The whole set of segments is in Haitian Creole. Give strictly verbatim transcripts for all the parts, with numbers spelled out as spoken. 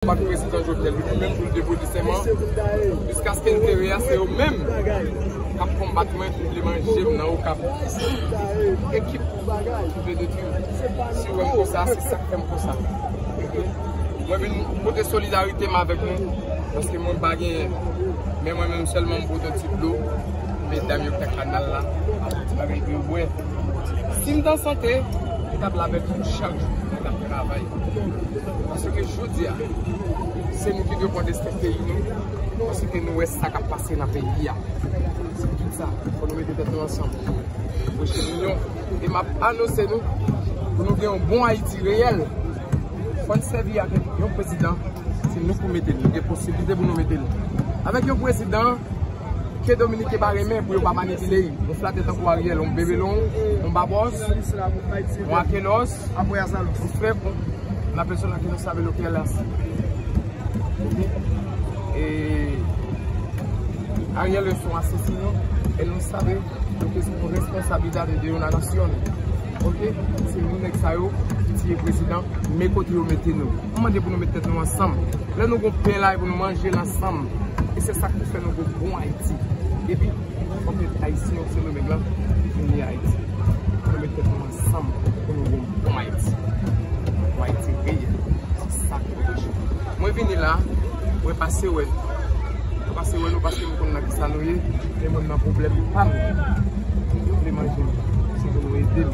Konbat prezidan Jovenel, li menm pou l depoze sèman, jiskaske enterè a se yo menm k ap konbat mwen pou vle manje m nan Okap. Ekip ki vle detwi m. Si w wè m konsa, se sa k fè m konsa. Mwen vin pote solidarite m avèk nou, paske mwen pa genyen. Men mwen menm sèlman m pote yon ti dlo, medam yo k nan kanal la, ak ti bagay pou yo bwè. Si m t an sante, m t ap la avèk nou chak jou, m t ap travay. Paske jodi a, se nou ki dwe pran desten peyi nou, paske nou wè sa k ap pase nan peyi a. Se pou tout sa, fò nou mete tèt nou ansanm. Pwoche linyon. E m ap anonse nou, pou nou gen yon bon Ayiti reyèl, fò n sèvi avèk yon prezidan, se nou pou mete l, nou gen posiblite pou nou mete l. Avèk yon prezidan, ke Dominiken pa renmen pou yo pa manipile y. Yon flatè tankou Ariel, yon bebelon, yon babòs, yon akelòs, yon frè, yon, la persona que no sabe lo que él hace. Ok? Eh, Ariel es un asesino, él no sabe lo que es una responsabilidad de una nación. Ok? Se moun nèg sa yo ki tiye prezidan, men kote yo mete nou. Mwen mande pou nou met tèt nou ansanm. Lè nou gon pen la, e pou nou manje l ansanm. E se sa k pou fè nou gon bon Ayiti. Epi, fòk nou Ayisyen yo, se nou menm lan, ki vini Ayiti. Pou nou met tèt nou ansanm, pou nou gon bon Ayiti. Bon Ayiti reyèl. Se sa ki pou fè. Mwen vini la, mwen pase wè. Mwen pase wè nou paske m konn nan kisa nou ye. Men mwen nan pwoblèm pa m. Yo vle manje m. Se pou nou ede m.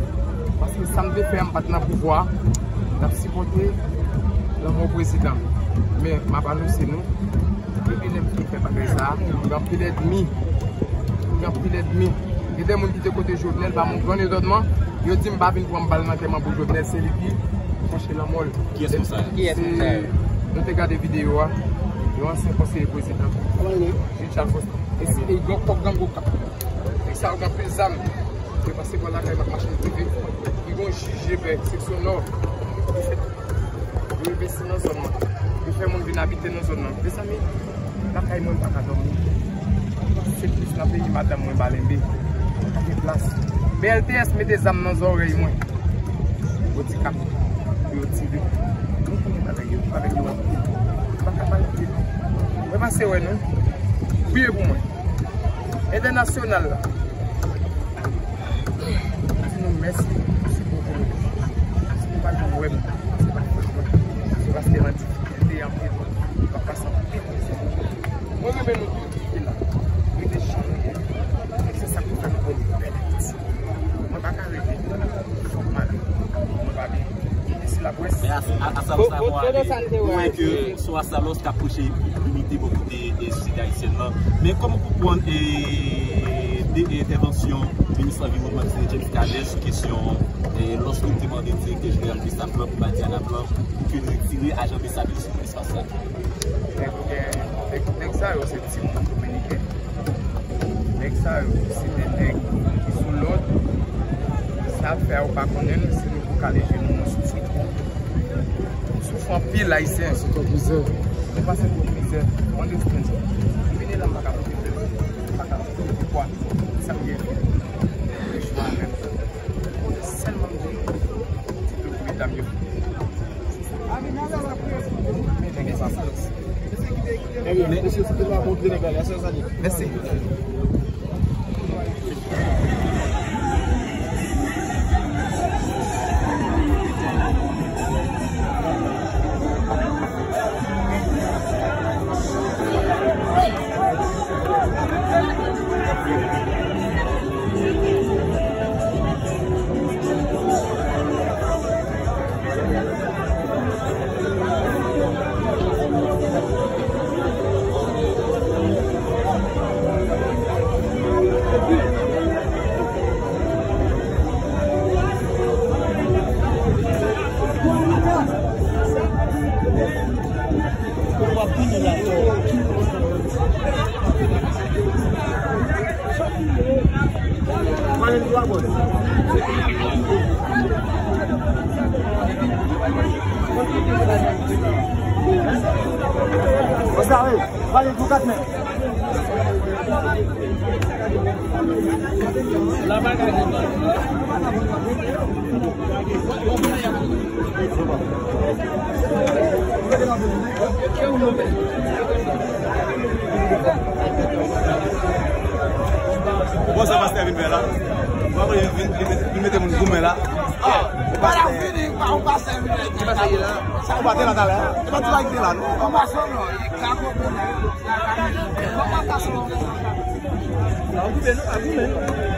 Paske sa m te fè a, m pa t nan pouvwa. M t ap sipòte lanmò prezidan. Men m ap anonse nou, depi lè m fin fè bagay sa a, m gen anpil ènmi. M gen anpil ènmi. Gen de moun ki te kote Jovenel, ba m yon gran etònman. Yo di m pa vin pran bal nan antèman pou Jovenel, se li ki pwoche lanmò l. Kiyès konsa? Kiyès konsa? Nou te gade videyo a. Yon ansyen konseye prezidan. Richard Faustin. E se yon kòk gang Okap. Nèg sa yo gen anpil zam. Yo pase bò lakay m ak machin prive. Li gon jij, seksyon nò. Yo fè, yo envesti nan zòn nan. Yo fè moun vin abite nan zòn nan. Mezanmi, lakay mwen m pa ka dòmi. Se plis nan peyi madanm mwen pa lenbe. M pa gen plas. B L T S mete zam nan zòrèy mwen. Bodikap pou yo tire. Nou konnen avèk yo, avèk yo anpil. M pa ka manipile. Mwen pase wè nou. Priye pou mwen. Entènasyonal la. Di nou mèsi pou sipò ke nou gen. Si nou pa t wè m, se pa fòt mwen. Se paske nan difikilte anpil, nou pa pase anpil mizè. Mwen renmen nou tout ki te la. Rete jan nou ye. Se sa k pou fè nou bon bèl Ayiti. Mwen pa ka rete. Fòk m ale. Mwen pa byen. Mèsi lapwès. Men a, a, a sa w sa mwen ale. Mwen wè ke Sou Asalòs k ap pwoche limite bò kote, e, sosyete ayisyèn nan. Men kòman w konprann, e, de, e, entèvansyon minis anviwònman, Minis James Cadet, sou kesyon, e, lòske l te mande direktè jeneral BSAP lan pou Madiana Blanc pou ke l retire ajan BSAP yo sou espas la? Nèg, e, nèg, nèg sa yo se timoun dominiken. Nèg sa yo, se de nèg ki sou lòd. Sa fè ou pa konnen l, se nou pou kale je nou, nou soufri twòp. Nou soufri anpil, Ayisyen. Se twòp mizè. Nou pase twòp mizè. Ou understand? M vini la, m pa ka pote plent. M pa ka pote pouvwa. Sa m gen. Mwen jwe avèk. Ou konnen sèlman m di nou, ti tout medam yo. Mèsi. Konsa wi, pale pou kat mèt. Bon, sa pastè vin fè la. Ou pa wè li vin, li mete, li mete moun goumen la. Ah, ou pa fini, ou pa, ou pastè vin fè. Ki pastè ki la? Sa ou pa te la talè a? Se pa ti bagay ki te la, non? Ou pa sou non, e kako pou la. Ou pa sou non. La, ou koupe, non, la, koupe.